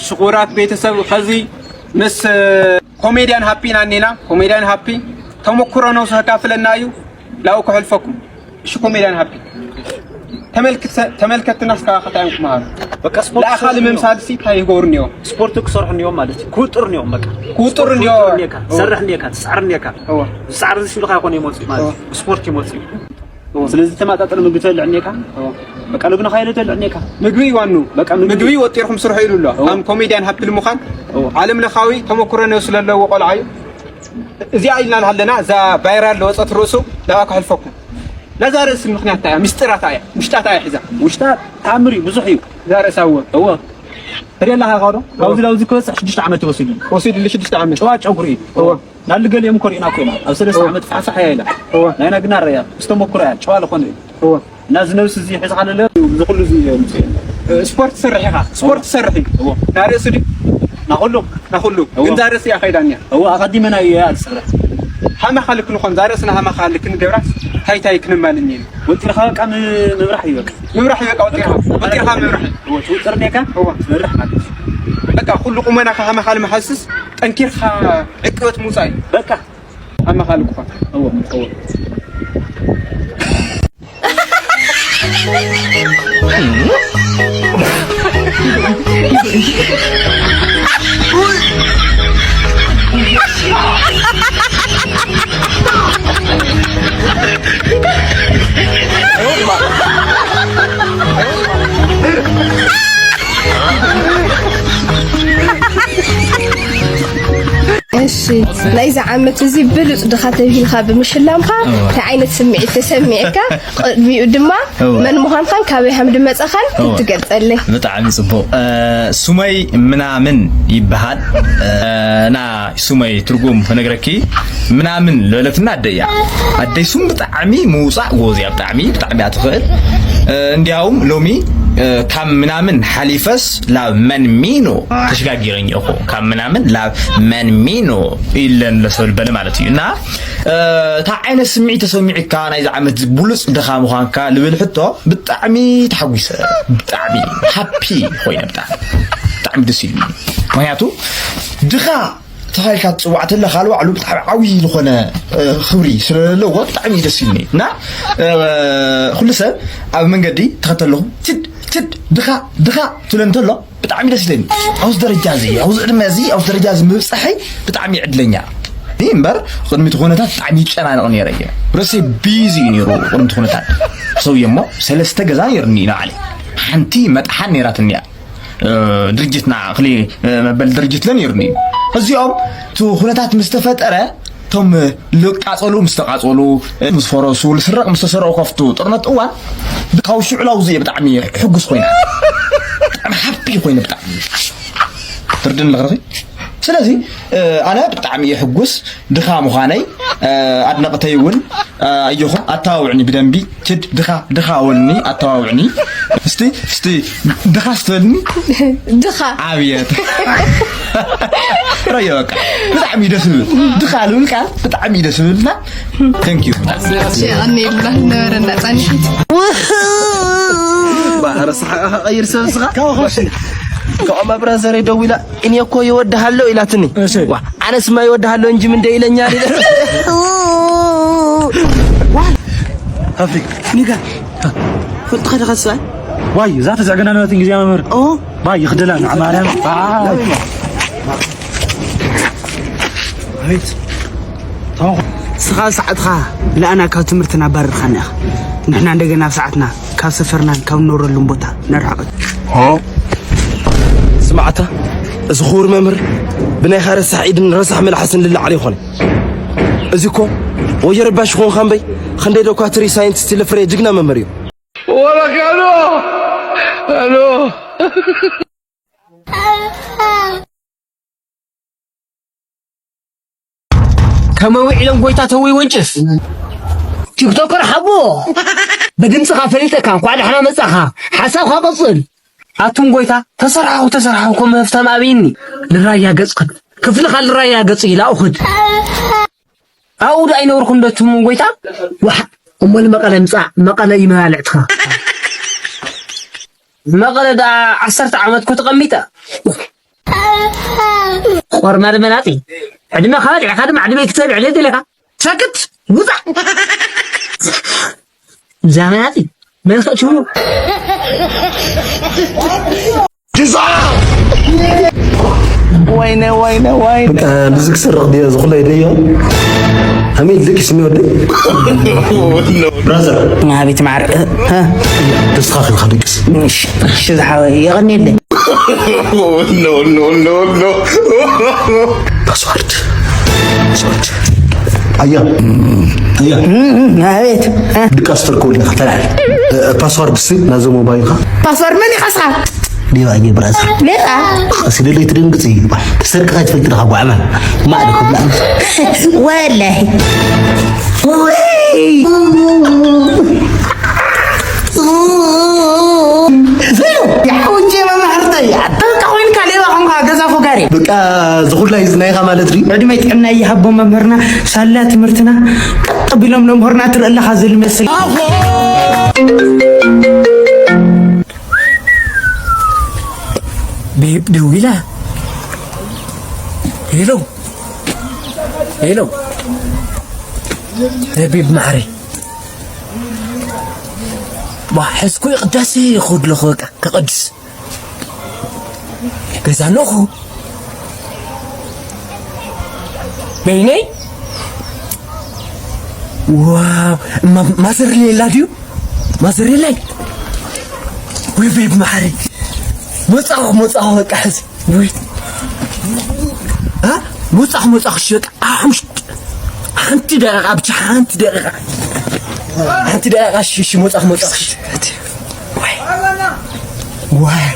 ሽኩራት ቤተሰብ ኸዚ ምስ ኮሜድያን ሃፒ ኢና እኒና። ኮሜድያን ሃፒ ተመኩሮ ነብሱ ከካፍለና እዩ። ላው ክሕልፈኩም። እሺ ኮሜድያን ሃፒ ተመልክተ- ተመልከትና እስካ ከታይም ክመሃሩ። በቃ ስፖርት ለኣኻሊ ክሰርሑ ምምሳል ሲ እንታይ ይገብሩ እኒኦ? ስፖርት ክሰርሑ እኒኦም ማለት እዩ። ክውጥር እኒኦም በቃ ክውጥር እኒኦ። እኒካ ትሰርሕ እኒካ ትጻዕር እኒካ እወ። ጻዕር ዝሽሉ ካይኮነ ይመጽእ ማለት እዩ። እወ። ስፖርት ይመጽእ እወ። ስለዚ ተማጣጠር ምግቢ ተልዕ እኒካ እወ። በቃ ልግና ካይለ ተልዕ እኒካ ምግቢ ዋኑ በቃ ምግቢ- ምግቢ ወጢርኩም ስርሑ ኢሉ ኣሎ። እወ። ከም ኮሜድያን ሃፒ ንምዃን እወ። ዓለም ለኻዊ ተመኩሮ ነብሱ ዘለዎ ቆልዓ እዩ። እዚኣ ኢልና ኣለና እዛ ቫይራል ለወፀት ርእሱ ለባ ክሕልፈኩም። ነዛ ርእሲ ምክንያት እያ ምስጢራት እያ ውሽጣት እያ ሒዛ ውሽጣ ተኣምር እዩ ብዙሕ እዩ። እዛ ርእሳ እወ እወ ተደላ ካዶ ካብዚ ላውዚ ክበፅሕ ሽዱሽተ ዓመት ወሲዱ ወሲድሉ ሽዱሽተ ዓመት ጨዋ ጨጉሪ እዩ እወ ናሉ ገሊኦም ኮሪእና ኮይና ኣብ ሰለስተ ዓመት ፋሕፋሕ እያ ኢላ እወ ናይና ግና ረያ ምስ ተመኩሮ እያ ጨዋ ዝኾነ እዩ እወ እና እዚ ነብሲ እዚ ሕዚ ካለለ ብዙ ኩሉ እዚ ምፅእ ስፖርት ትሰርሕ ኢኻ ስፖርት ትሰርሕ እዩ እወ ናርእሱ ድዩ ናኩሉ ናኩሉ እወ። ግን ዛርእስ እያ ከይዳንያ እወ ኣቐዲመና እዩ እያ ዝሰርሕ ሃማኻሊ ክንኾን ዛርእስና ሃማኻሊ ክንገብራስ ታይታይ ክንማልኝ እዩ ወጢርካ በቃ ም- ምብራሕ እዩ በቃ ምብራሕ እዩ በቃ ወጢርካ ወጢርካ ምብራሕ እዩ እወ ትውጥር ኔካ እወ ትመርሕ ማለት እዩ በቃ ኩሉ ቁመናኻ ሃማኻሊ መሓዝስ ጠንኪርካ ዕቅበት ምውፃእ እዩ በቃ ሃማኻሊ ክኾን እወ እወ እሺ ናይዚ ዓመት እዚ ብሉፅ ድኻ ተብሂልካ ብምሽላምካ እንታይ ዓይነት ስምዒት ተሰሚዕካ? ቅድሚኡ ድማ መን ምዃንካን ካበይ ሃም ድመፀኻን ክትገልፀለይ። ብጣዕሚ ፅቡቕ። ሱመይ ምናምን ይበሃል። ና ሱመይ ትርጉም ክነግረኪ ምናምን ለበለትና ኣደይ እያ። ኣደይ ሱም ብጣዕሚ ምውፃእ ጎበዝ እያ። ብጣዕሚ ብጣዕሚ እያ ትኽእል። እንዲያውም ሎሚ ካብ ምናምን ሓሊፈስ ላብ መንሚኖ ተሸጋጊረኝ እኮ ካብ ምናምን ላብ መንሚኖ ኢለን ለሰብል በለ ማለት እዩ እና እታ ዓይነት ስምዒት ተሰሚዕካ ናይዚ ዓመት ብሉፅ ድኻ ምዃንካ ልብል ሕቶ ብጣዕሚ ተሓጒሰ ብጣዕሚ ሃፒ ኮይነ ብጣዕሚ ብጣዕሚ ደስ ኢሉ ምክንያቱ ድኻ ተባሂልካ ትፅዋዕ ተለካ ባዕሉ ብጣዕሚ ዓብዪ ዝኾነ ክብሪ ስለለዎ ብጣዕሚ ደስ ኢልኒ እና ኩሉ ሰብ ኣብ መንገዲ ተኸተለኹ ትድ ትድ ድኻ ድኻ ትብለ እንተሎ ብጣዕሚ ደስ ይለኒ ኣብዚ ደረጃ እዚ ኣብዚ ዕድመ እዚ ኣብዚ ደረጃ እዚ ምብፃሐይ ብጣዕሚ ዕድለኛ እምበር ቅድሚቲ ኩነታት ብጣዕሚ ይጨናነቕ ነይረ እየ ርእሰይ ቢዚ እዩ ነይሩ ቅድሚቲ ኩነታት ሰውየ እሞ ሰለስተ ገዛ ነይርኒ ኢና ዓሊ ሓንቲ መጥሓን ነይራትኒ እያ ድርጅትና ክሊ መበል ድርጅት ለ ነይሩኒ እዩ እዚኦም እቲ ኩነታት ምስ ተፈጠረ እቶም ልቃፀሉ ምስ ተቃፀሉ ምስ ፈረሱ ልስረቅ ምስ ተሰረቁ ከፍቱ ጥርነት እዋን ካብ ሽዑ ላውዚ እየ ብጣዕሚ ሕጉስ ኮይነ ብጣዕሚ ሃፒ ኮይነ ብጣዕሚ ትርድን ኣለኽረኺ ስለዚ ኣነ ብጣዕሚ እየ ሕጉስ ድኻ ምዃነይ ኣድነቕተይ እውን ኣየኹም ኣተባብዕኒ ብደንቢ ትድ ድኻ ድኻ ወልኒ ኣተባብዕኒ እስቲ እስቲ ድኻ ስትበልኒ ድኻ ኣብየት ረዮ በቃ ብጣዕሚ ደስ ዝብል ድኻ ልብል ቃል ብጣዕሚ ደስ ዝብልና thank you ሸቐኒ የብላ ነበረ እንዳፃኒሒት ረስሓ ቀይር ሰብ ስኻ ካብኦም ኣብራዘረ ደዊላ እኔ እኮ ይወድሃለሁ ኢላትኒ ኣነስማ ይወድሃለሁ እንጂ ምንደ ኢለኛል ኒጋ ፍልጥኻ ዲኻ ስብኣይ ዋይ እዛ ተዘዕገና ነበትን ግዜ መምህር ኦ ባይ ይኽደላ ንዓ ማርያም ስኻ ሰዓትኻ ለኣና ካብ ትምህርትና ኣባረርካና ኢኻ ንሕና እንደገና ኣብ ሰዓትና ካብ ሰፈርናን ካብ ንነብረሉን ቦታ ነርሕቐት ስማዕታ እዚ ክቡር መምህር ብናይኻ ረሳሕ ኢድን ረሳሕ መልሓስን ልለዓል ይኾነ እዚ እኮ ወዮ ረባሽ ይኾንካ እምበይ ኸንደይ ዶኳትሪ ሳይንቲስት ለፍረየ ጅግና መምህር እዩ ወረካሎ ሎ ከመይ ውዒሎም ጎይታ ተወይ ወንጭፍ ቲክቶከር ሓቦ ብድምፅኻ ፈሊጠካ እንኳዕ ዳሕና መፃኻ ሓሳብካ ቀፅል ኣቱም ጎይታ ተሰርሓኹ ተሰርሓኹ ከም ህፍታም ኣብይኒ ልራያ ገፅክን ክፍልኻ ልራያ ገፅ ኢላ እኹድ ኣብኡ ዶ ኣይነበርኩን ዶ ትም ጎይታ ዋሕ እሞ ንመቐለ ምፃእ መቐለ እዩ መባልዕትኻ መቐለ ደኣ ዓሰርተ ዓመት ኮ ተቐሚጠ ቆርማድ መናጢ። ዕድመኻ በሊዕካ ድማ ዕድመይ ክተብዕል ደሊኻ። ሰክት ውፃእ። ዛመናጢ። መን ከእትዎ? ወይነ፣ ወይነ፣ ወይነ። በቃ፣ ልዝግ ስርቕ ድየ ዝኹለይ ደዮ። ከመይ ልክ ስሚ ወዲ? ብራዘር። ናቢት ማዕረ፣ እ፣ እ። ደስኻ ኺንካ ደቅስ። እሺ፣ እሺ፣ ዝሓወይ፣ የቐንየለይ። ኖ፣ ኖ፣ ኖ፣ ኖ። ፓስዋርድ። ፓስዋርድ። ኣያ። ኣያ። እም፣ እም፣ ኣቤት። እ? ድቃስ ተርኮ ኣለካ፣ ተላል። እ፣ ፓስዋርድ ሲ፣ ናዞ ሞባይልካ። ፓስዋርድ መን ይኸሳ? ሌባ እየ ብራዘር። ሌባ? ቀስ ኢለ ለይትደንግጽ እዩ። ተሰርቅኻ ትፈልጥ ዲኻ ጓዕማ? ማዕዶ ክብላ። ወላሂ። ወይ። ፊሉ፣ ያው እንጂ መማህርተይ፣ ኣታ ኮይንካ ሌባ ኾንካ ገዛ ፎጋሪ። በቃ፣ ዝኹላይ ዝናይኻ ማለት ድዩ? ዕድመ ጥዕና ይሃቦ መምህርና፣ ሳላ ትምህርትና ቀጥ ቢሎም ለምህርና ትርኢ ኣለኻ ዝልመስል። ቤብ ደዊላ። ሄሎ፣ ሄሎ። ቤብ ማዕረይ። ዋ፣ ሕዝኩ ቅዳሴ ይኸድ ኣለኹ፣ በቃ፣ ክቐድስ። ገዛ ኣለኹ። በይነይ? ዋው፣ ማ-፣ ማዘር ሌላ ድዩ? ማዘር ሌላይ? ወይ ቤብ ማዕረይ። መጻኹ፣ መጻኹ፣ በቃ፣ ሕዚ። ወይ። አ? መጻኹ፣ መጻኹ፣ እሺ፣ በቃ፣ ኣምሽ-፣ ሓንቲ ደቂቓ ብቻ፣ ሓንቲ ደቂቓ። ሓንቲ ደቂቓ፣ እሺ፣ እሺ፣ መጻኹ፣ መጻኹ፣ እሺ። ዋይ። ዋይ።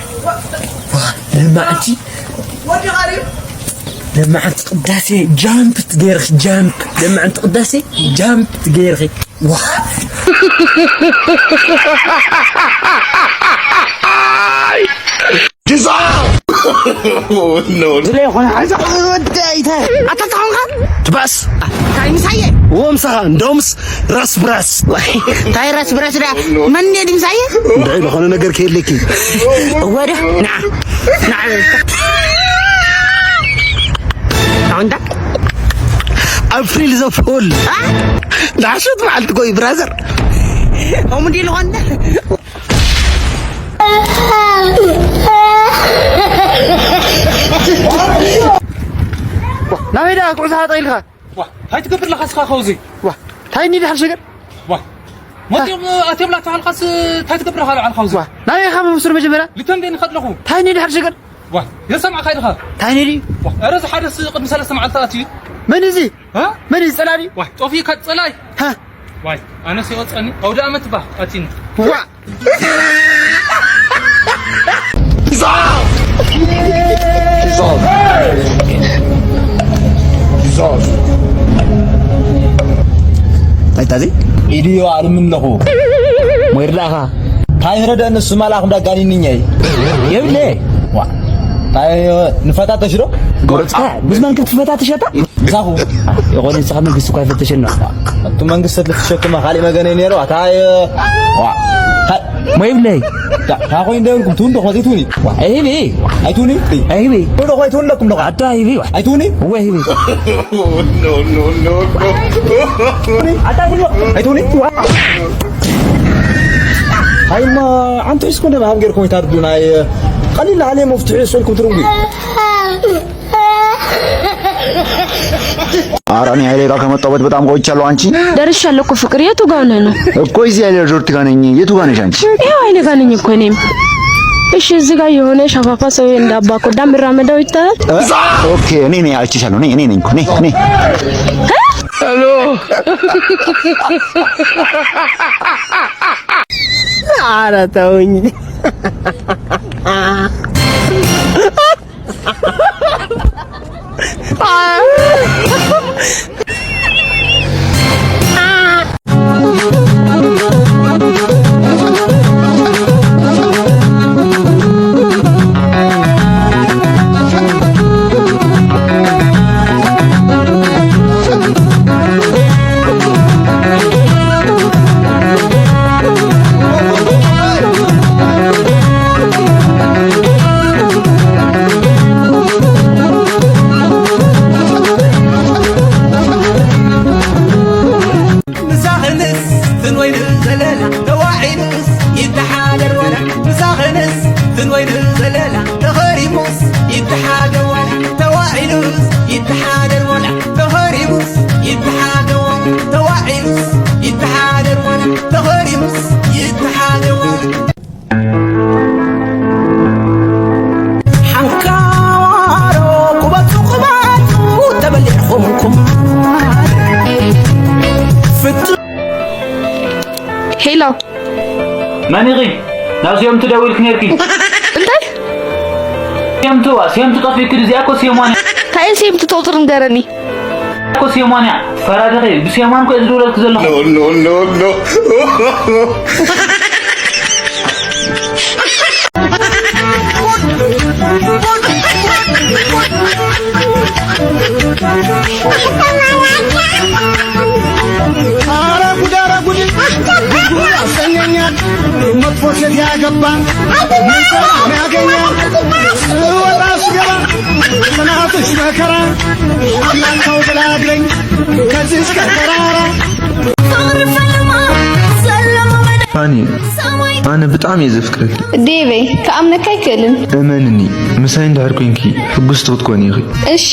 ዋይ። ለማዕንቲ። ለማዕንቲ ቅዳሴ ጃምፕ ትገይርኺ፣ ጃምፕ። ለማዕንቲ ቅዳሴ ጃምፕ ትገይርኺ። ዋ። ግዛ! ኖ፣ ኖ። ዝለ ይኾነ ሓንሳ ወደይተ። ኣታ ተኾንካ? ትባስ። እንታይ ምሳየ? እዎ ምሳኻ፣ እንደውምስ ራስ ብራስ። እንታይ ራስ ብራስ ዳ? መን የዲ ምሳየ? እንታይ ዝኾነ ነገር ከየለኪ? እወ ዳ፣ ና፣ ና። ኣንዳ? ኣፕሪል ዘ ፉል። አ? ንዓሸት መዓልቲ ኮይ ብራዘር። ከምኡ እንዲ ዝኾነ? ናበይ ደኣ ኩዕሶ ሃጠ ኢልካ? ዋ፣ እንታይ ትገብር ኣለኻ እስኻ ካብዚ? ዋ፣ እንታይ እንዲ ድሓር ሸገር? ዋ፣ መፂኦም ኣትዮም ላተባሃልካስ እንታይ ትገብር ኣለኻ በዓል ካብዚ? ዋ፣ ናበይ ኢኻ ብብሱር መጀመርያ? ልተንቤ ንኸድ ኣለኹ። እንታይ እንዲ ድሓር ሸገር? ዋ፣ የሰምዕኻ ኢልኻ? እንታይ እንዲ? ዋ፣ ኧረ እዚ ሓደስ ቅድሚ ሰለስተ መዓልቲ ኣትዩ። መን እዚ? ሃ? መን እዩ ጸላኢ? ዋይ፣ ጦፊ ካት ጸላይ። ሃ? ዋይ፣ ኣነስ ይወጸኒ። ኣውደ ኣመት ባ ኣቲኒ። ዋ! ዛ! ዛ! ዛ! እንታይ ታዚ? ኢድዮ ኣልምለኹ። ሞይርዳኻ። ታይ ረደ ንሱ ማላኹ እንዳጋኒንኛ። የብለ። ዋ። ታይ ንፈታተሽ ዶ? ጎረጻ። ብዝመን ክትፈታተሸታ? ዛኹ። የኾነ ንስኻ መንግስቲ እኳ ይፈተሸና። እቱ መንግስቲ ልትሸክመ ካሊእ መገነ ነይሩ። ኣታ የ-፣ ዋ። ታ-፣ ሞ ይብለይ። ታ-፣ ታ ኮይኑ ደብርኩም ትውን ዶ ኾዚ ትውኒ? ዋ። ኣይሂቢ። ኣይትውኒ? ኣይሂቢ። ትውን ዶ ኾይ ትውን ለኩም ዶ? ኣታ ኣይሂቢ። ኣይትውኒ? እወ ኣይሂቢ። ኖ፣ ኖ፣ ኖ፣ ኖ። ኣታ ኣይትውኒ? ዋ። ሃይማ፣ ኣንተ እስኮ እንደ ባህብ ጌርኩም ይታርዱ ናይ ቀሊል ኣለ መፍትሒ ስልኩም ትርንጉ። ኧረ እኔ ኃይሌ ጋር ከመጣሁበት በጣም ቆይቻለሁ። አንቺ ደርሻለሁ እኮ ፍቅር፣ የቱ ጋር ነህ ነው? እኮ እዚህ ያለ ሪዞርት ጋር ነኝ። የቱ ጋር ነሽ አንቺ? ይኸው ኃይሌ ጋር ነኝ እኮ እኔም። እሺ፣ እዚህ ጋር የሆነ ሸፋፋ ሰው እንደ አባ ኮዳ የሚራመደው ይታያል? ኦኬ፣ እኔ ነኝ፣ አይቼሻለሁ። እኔ፣ እኔ ነኝ እኮ፣ እኔ፣ እኔ። ሄሎ። ኧረ ተውኝ። ሄሎ። መን ኢኺ? ናብ ሲዮምቱ ደዊልኪ ነይርኪ። እንታይ? ሲዮምቱ፣ ዋ፣ ሲዮምቱ ጠፊእኪ ድዩ? እዚኣ እኮ ሲዮማን እያ። እንታይ እዩ ሲዮምቱ? ተቑፅር ንገረኒ። እኮ ሲዮማን እያ። ፈራድኺ፣ ብሲዮማን እኮ እየ ዝድውለልኪ ዘለኹ። No, no, no, no. ኧረ ጉድ፣ ኧረ ጉድ! ጉድ አሰኘኛል። መጥፎ ሴት ያገባ ምን ሰላም ያገኛል? ስወጣ ስገባ ጽናትሽ መከራ አምላክ ተው ገላግለኝ ከዚች ከተራራ። ፋኒ፣ ኣነ ብጣዕሚ እየ ዘፍቅረኪ። ዴቬ፣ ክኣምነካ ኣይክእልን። እመንኒ፣ ምሳይ እንድሕር ኮንኪ ሕጉስቲ ክትኮኒ ኢኺ። እሺ።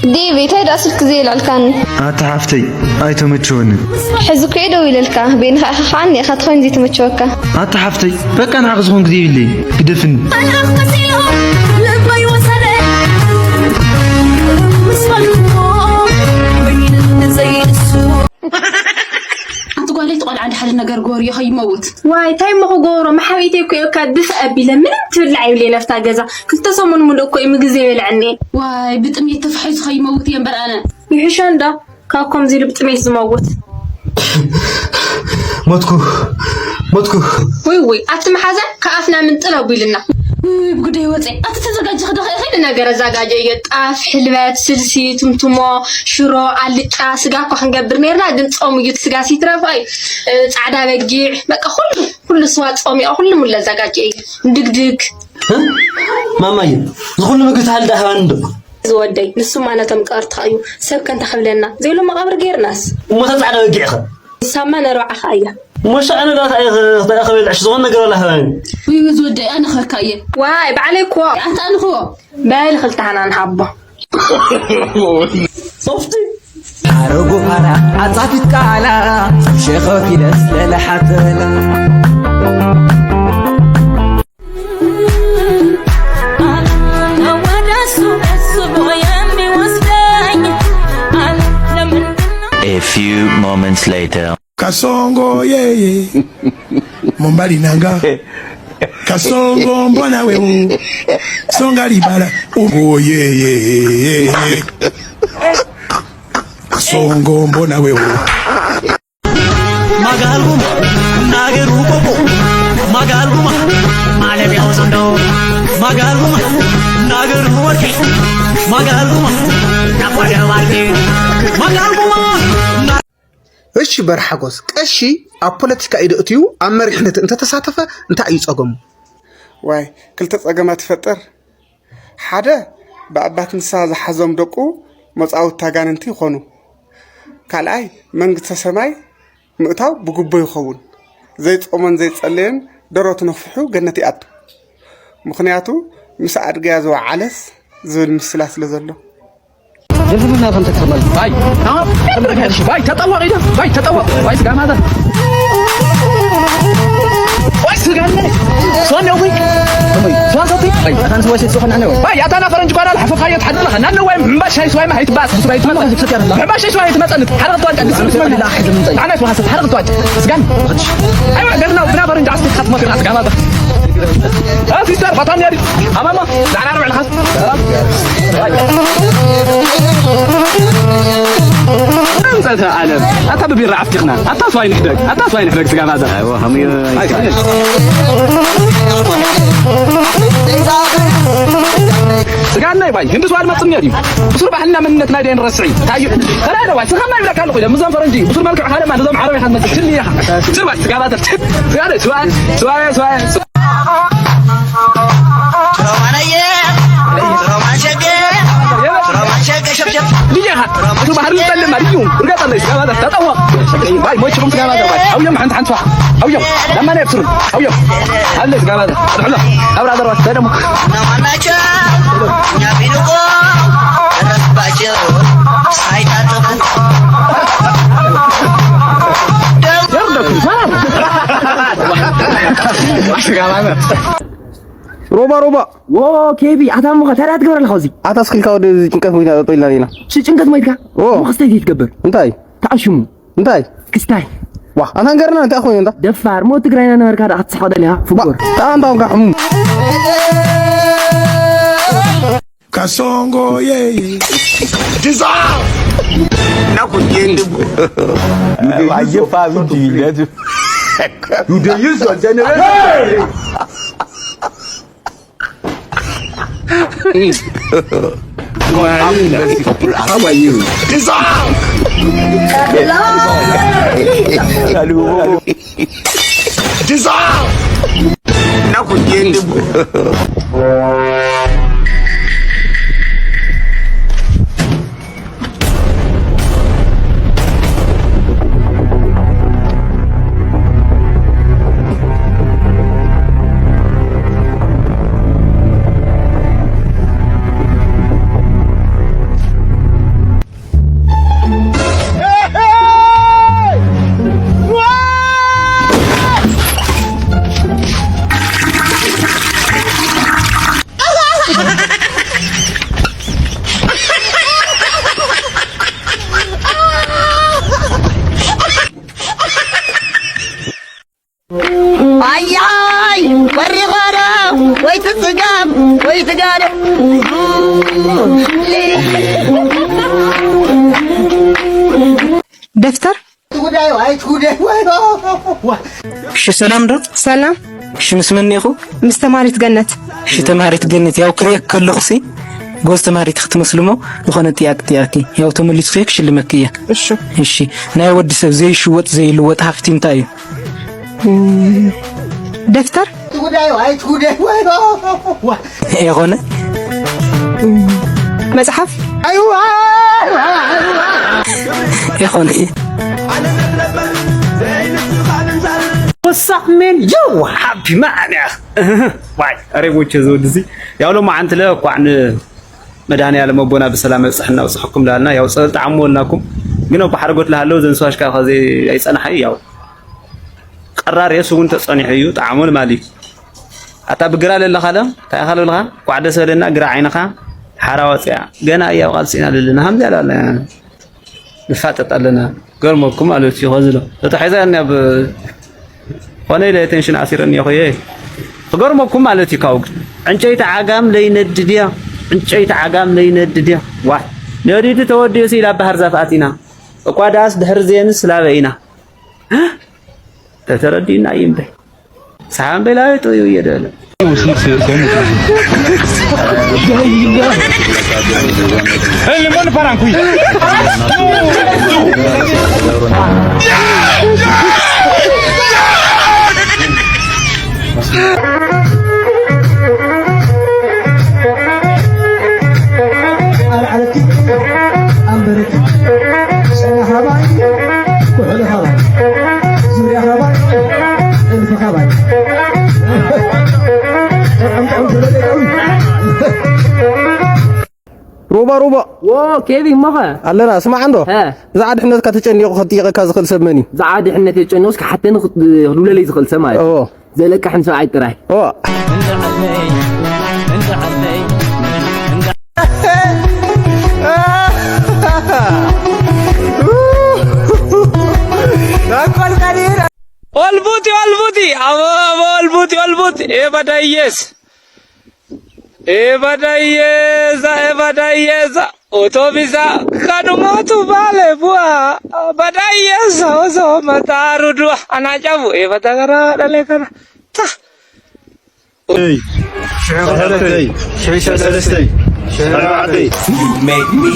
ዴቪ፣ እንታይ ደኣ ስልኪ ዘይላልካኒ? ኣታ ሓፍተይ፣ ኣይተመቸወንን። ሕዚ እኮ እየ ደዊለልካ፣ በይንኻ ኢኻ ከዓኒ ኢኻ ትኾን ዘይተመቸወካ። ኣታ ሓፍተይ፣ በቃ ንዓኺ ዝኾን ግዜ የብለይን፣ ግደፍኒ። ኣንቲ ጓለይ፣ እቲ ቆልዓ እንዳ ሓደ ነገር ገበርዮ ከይመውት። ዋይ፣ እንታይ እሞ ክገብሮ? መሓቢእተይ እኮ እየ፣ እካ ድፍእ ኣቢለ ምንም ትብላዕ የብለይን ኣብታ ገዛ። ክልተ ሰሙን ሙሉእ እኮ እዩ ምግቢ ዘይበልዐኒ። ዋይ፣ ብጥሜት ተፋሒሱ ከይመውት እየ እምበር ኣነ። ይሕሾ እንዶ፣ ካብ ከምዚ ኢሉ ብጥሜት ዝመውት። ሞትኩ፣ ሞትኩ። ውይ፣ ውይ፣ ኣቲ መሓዛ ካብ ኣፍና ምንጥል ኣቢሉና። ውይ፣ ብጉደይ ወፀ። ኣቲ ተዘጋጀኺ ዶ ኢኺ? ኩሉ ነገር ኣዘጋጀ እየ። ጣፍ፣ ሕልበት፣ ስልሲ፣ ትምትሞ፣ ሽሮ፣ ኣልጫ፣ ስጋ እኮ ክንገብር ነይርና፣ ግን ጾም እዩ፣ እቲ ስጋ ሲትረፍ፣ ኣይ፣ እ፣ ጻዕዳ በጊዕ፣ በቃ ኩሉ፣ ኩሉ ስዋ ጾም እዩ፣ ኩሉ ሙሉ ኣዘጋጀ እየ። ድግድግ። እ? ማማየ፣ ዝኹሉ ምግቢ ተሃልዳ ሃባን እንዶ? ዝወደይ፣ ንሱማ ነቶም ቀርትኻ እዩ። ሰብ ከንታ ክብለና፣ ዘይብሎ መቓብር ጌርናስ። እሞ እታ ጻዕዳ በጊዕ ኸ? ንሳማ ነርብዓኻ እያ። እሞ ሻዕ ነዳታ እየ ኸ-፣ ኸ-፣ ኸበልዕሽ ዝኾነ ነገር ወላ ሃባኒ። ውይ፣ ውይ፣ ዝወደይ፣ ኣነ ክበካ እየ። ዋይ፣ ባዕለይ እኮ። ኣታ ኣነ ክቦ። በል፣ ክልተ ሃና ንሃቦ። ሶፍቲ። ኣረጉ ፋራ፣ ኣጻፊት ቃላ፣ ሸኸፍ ኢለስ ለለሓተላ። A few moments later. Kasongo, yeah, yeah. Mombali nanga. Kasongo, mbona we u. Songa libala. Oh, yeah, yeah, yeah, yeah. Kasongo, mbona we u. Magalguma, Nagaru Bobo, Magalguma, Malebia Osondo, Magalguma, Nagaru Waki, Magalguma, Nakwada Waki, Magalguma. እሺ፣ በርሓጎስ ቀሺ ኣብ ፖለቲካ ኢዱ እትዩ ኣብ መሪሕነት እንተተሳተፈ እንታይ እዩ ጸገሙ? ዋይ፣ ክልተ ጸገማት ይፈጥር። ሓደ፣ ብኣባት ንስሃ ዝሓዞም ደቁ መጻውቲ ኣጋንንቲ ይኾኑ። ካልኣይ፣ መንግስተ ሰማይ ምእታው ብግቦ ይኸውን። ዘይጾሞን ዘይጸለየን ደረቱ ነፊሑ ገነት ይኣቱ። ምኽንያቱ፣ ምስ ኣድግያ ዝወዓለስ ዝብል ምስላ ስለ ዘሎ። ድርብና ከም ተተመል ባይ። ባይ፣ ተጠወቅ ኢደ። ባይ፣ ተጠወቅ። ባይ፣ ስጋ ማዘር። ባይ፣ ስጋ ነሽ። ሶን ነው ወይ? ሶን ሰው ወይ? አታን ሰው ወይ? ሶን ነው። ባይ፣ አታና ፈረንጅ ጓና ለሐፈፋ የት ሐድላ። ናን ነው ወይ? ምባሻይ ሰው ወይ? ማይት ባስ። ሰው ወይ? ትመጣ። ምባሻይ ሰው ወይ? ትመጣ። ሐረግ ተዋንጫ። አና ሰው ሐረግ ተዋንጫ። ስጋን። አይዋ፣ ገርናው፣ ብና ፈረንጅ አስቲ ሐት መጥራት ጋማ። አ፣ ሲስተር፣ ባታም ያዲ። አማማ፣ ዳና ነው። ኣንጸተ ዓለም ኣታ ብቢራ ዓፍቲኽና ኣታ ስዋይ ንሕደግ ኣታ ስዋይ ንሕደግ ስጋ ማዘር። ስጋ ናይ ባይ ህንዲ ስዋል መጽም ነዲ ብሱር ባህልና መንነት ናይ ደን ረስዒ ታዩ ተራደ ባይ ስኻ ናይ ብለካ ለኹ ምዞም ፈረንጂ ብሱር መልክዕ ካለ ማለት ዞም ዓረብ ይኻል መጽም ሽሊ ይኻ ስርባ ስጋ ማዘር ስጋ ስዋ ስዋ ስዋ ልጅኻ፣ እሱ ባህሪ ይጠልም ማለት እዩ። እርጋታ ላይ ስጋባታ ተጠዋ። ባይ ሞችኩም ስጋባታ ባይ። አውየም ሓንቲ ሓንቲ ፋ። አውየም ለማን ያብስሩ። አውየም አለ ስጋባታ። ርሕሎ። አብራ ዘርባት ተደሞ። ስጋባታ። ሮባ ሮባ። ዎ ኬቢ ኣታ እሞ ታዲያ ትገብር ኣለኻ እዚ? ኣታ እስኪልካ ወደ እዚ ጭንቀት ሞይትና ጠጠው ኢልና ኢና። ጭ- ጭንቀት ሞይትካ? ዎ። እሞ ክስታይ ዘይትገብር? እንታይ? ተዓሽሙ። እንታይ? ክስታይ። ዋ ኣታ ንገርና እንታይ ኮይኑ እንታ? ደፋር ሞ ትግራይና ነበርካ ዳ ክትስሕቕ ደሊኻ ፍቁር። ጣን ጣን ጋሕሙ። Kasongo, yeah, yeah. Dissolve! Nakugende. You dey use your generation. How are you? Dissolve! Dissolve! Nakugende. ኣያይ! ወሪኾሮ! ወይ ትጽጋም! ወይ ትጋሎ! ደፍተር? ጉዳዩ ኣይትጉዳዩ! እሺ፣ ሰላም ዶ? ሰላም። እሺ፣ ምስ መን ኢኹ? ምስ ተማሪት ገነት። እሺ፣ ተማሪት ገነት፣ ያው ክሪኤክ ከለኹ ሲ ጎዝ ተማሪት ክትመስሉ እሞ ዝኾነ ጥያቄ ጥያቄ ያው ተመሊስኩ ክሽልመክ እየ። እሺ። እሺ፣ ናይ ወዲ ሰብ ዘይሽወጥ ዘይልወጥ ሃፍቲ እንታይ እዩ? ደፍተር? ጉዳዩ ኣይትጉዳዩ! የኾነ? መጽሓፍ? ኣይዋ! የኾነ? What's up, man? Yo, happy man. ዋይ፣ ኣረ ቦቸ ዝወዲ እዚ። ያው ሎማዓንቲ ለኳዕ ንመድኃኔዓለም ኣቦና ብሰላም ኣብጽሐና ኣብጽሐኩም ላልና። ያው ጸበል ጣዕሙ ወልናኩም። ግን ኣብ ሓረጎት ለሃለው ዘንስዋሽካ ከዚ ኣይጸናሓዩ ያው ቀራር የሱ እውን ተጸኒሑ እዩ ጣዕሙ ንማሊ። ኣታ ብግራ ለለኻ ለ፣ እንታይ ኢኻ ለለኻ? ኳዕ ደስ በለና፣ ግራ ዓይንኻ ሓራ ወጽያ። ገና እያ ኣብ ቃልሲ ኢና ለለና። ሃምዚ ኣላለ። ንፋጠጥ ኣለና። ገርመኩም ማለት እዩ፣ ኸዚ ሎ። ተታሒዛ እያ ብ-፣ ኾነ ኢለ ቴንሽን ኣሲረኒ እየ ኾየ። ክገርመኩም ማለት እዩ፣ ካብኡ ግን። ዕንጨይቲ ዓጋም ለይነድድ እያ። ዕንጨይቲ ዓጋም ለይነድድ እያ። ዋይ። ነዲዱ ተወዲኡ ሲላ ባህር ዛፍ ኣቲና። እኳ ዳስ ድሕሪ ዜንስ ላበ ኢና። ተተረዲእና እዩ እምበይ። ሰሓን በላዊ ጥዩ እየደለ። ኣልዓለቲ፣ ኣንበረቲ፣ ጨና ሃባይ፣ ኩሕሊ ሃባይ፣ ዙርያ ሃባይ፣ ጥልፊ ሃባይ። ሮባ ሮባ። ዎ፣ ኬቪ፣ እሞኸ? ኣለና፣ ስማዕ እንዶ። ሀ። ብዛዕባ ድሕነትካ ተጨኒቑ ከጥይቐካ ዝኽእል ሰብ መን እዩ? ብዛዕባ ድሕነት ተጨኒቑስ ክሓተኒ ክት-፣ ክልውለለይ ዝኽእል ሰብ ማለት እዩ። እዎ። ዘለቅሕን ሰብኣይ ጥራይ። እዎ። ኦልቡቲ፣ ኦልቡቲ፣ ኣቦ፣ ኣቦ፣ ኦልቡቲ፣ ኦልቡቲ፣ ኤ በዳየስ፣ ኤ በዳየዛ፣ ኤ በዳየዛ፣ ኦቶቢዛ፣ ካዱማቱ ባለ ቡዋ፣ በዳየዛ፣ ኦዞ መጣሩ ዱዋ፣ ኣናጫቡ፣ ኤ በዳገራ፣ ደሌከና፣ ታ። Hey. Hey. Hey. You make me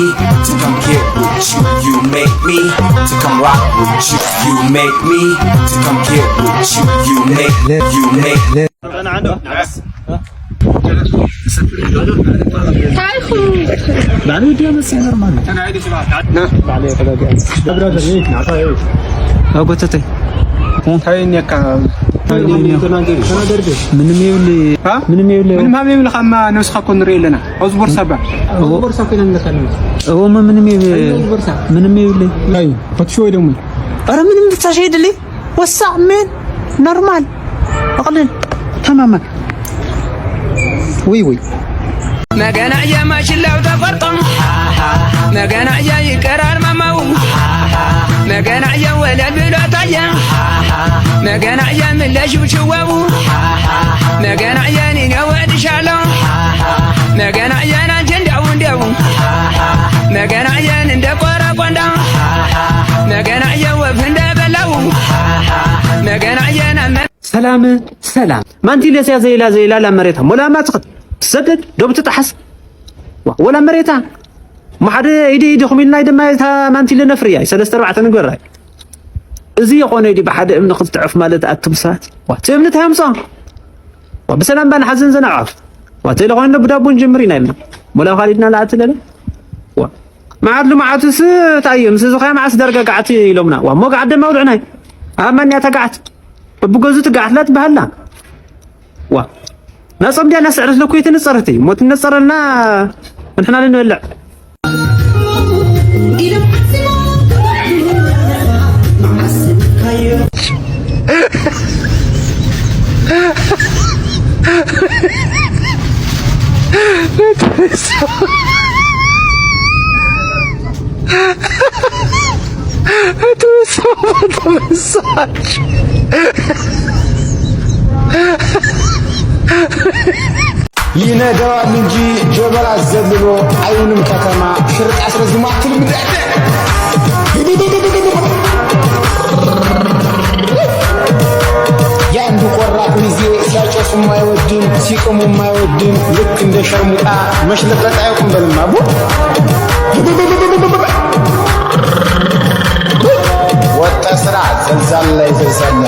to come get with you. You make me to come rock with you. You make me to come get with you. You make, you make. ታይኹ። ባዕሉ ይድያ መሰለኝ ኖርማል። ና። ባዕሉ የተጋገ። ብራዘር፣ ይህ ናታ ይህ። ኣጎተተይ። እንታይ እኒካ? እንታይ እኒካ? ተናገሪ። ተናገሪ። ምንም ይብል። አ? ምንም ይብል። ምንም ሃብ ይብል። ካማ ነብስኻ እኮ ንርኢ ኣለና። ኣብዚ ቦርሳ ባ። ኣብዚ ቦርሳ ኮይና ንለካ ኣለና። እዎ፣ ምንም ይብል። ኣብዚ ቦርሳ። ምንም ይብል። ኣይ፣ ፈትሽ ወይ ደግሞ። ኧረ ምንም ብቻ ሸይድልኝ። ወሳእ ሜን ኖርማል። ኣቕልል። ተማመን። ውይ ውይ። መገናየ ማሽላው ተቆርጦ፣ መገናየ ይቀራል ማማው፣ መገናየ ወለል ብሎ ታየ፣ መገናየ ምለሽ ሽወቡ፣ መገናየ ኒነ ወድሻለሁ፣ መገናየ ናንቺ እንዲያው እንዲያው፣ መገናየን እንደ ቆረቆንዳ፣ መገናየ ወፍ እንደበላው፣ መገናየ ናመ ሰላም ሰላም። ማንቲለስ ያ ዘይላ ዘይላ ላ መሬታ ሞላ ማጽኸት ትሰደድ ዶብ ትጠሓስ። ዋ፣ ወላ መሬታ። ማ ሓደ ኢዲ ኢዲ ኹም ኢልና ድማ እታ ማንቲለ ነፍርያ ሰለስተ ኣርባዕተ ንግበራ። እዚ የኾነ ኢዲ ብሓደ እምኒ ክልተ ዕፍ ማለት ኣቱም ሰባት። ዋ፣ እቲ እምኒ እንታይ ኣምጽኦ? ዋ፣ ብሰላም ባን ሓዘን ዘናዕፍ። ዋ፣ ተይለ ኾይኑ ብዳቦን ጀምር ኢና ኢልና። ሞላ ኻሊድና ለኣትለለ። ዋ፣ መዓት ልመዓትስ እንታይ እዩ? ምስ እዚ ኸያ መዓስ ዳርጋ ገዓት ኢሎምና። ዋ፣ እሞ ገዓት ደማ ውልዕናይ። ኣብ ማንያ ተገዓት። እብገዙ ትገዓት ላ ትበሃላ። ዋ፣ ናጾም ድያ ናስዕረት ለኩ የተነጸረት እዩ። ሞት ነጸረልና ንሕና ልንበልዕ። ይነገራል እንጂ ጀበላ ዘብሎ ኣይውልም ከተማ ሽርጣ ስለ ዝማትል ምድዕድዕ የአንዱ ቆራጥ ሚዜ ሲያጨሱም አይወድም፣ ሲቅሙም አይወድም። ልክ እንደ ሸርሙጣ መሽለጥለጥ አያውቅም። በልማ ቡ ወጣ ስራ ዘልዛላ ይዘልዛላ።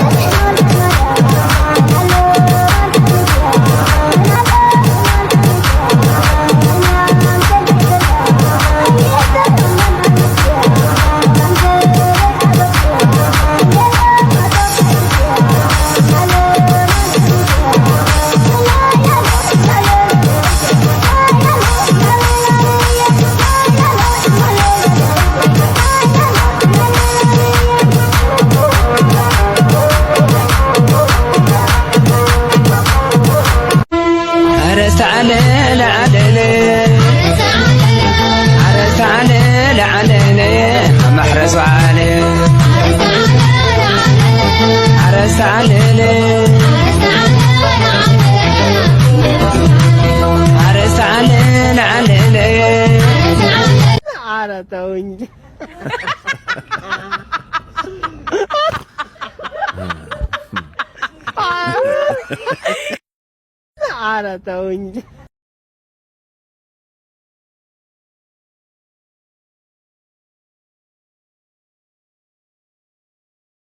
ኣረስተ ዓለ ለዓለለ፣ ኣረስተ ዓለ ለዓለለ፣ መሕረስ በዓለ። ኣረስተ ዓለለ፣ ኣረስተ ዓለ ለዓለለ። ኧረ ተው እንጂ። ኧረ ተው እንጂ።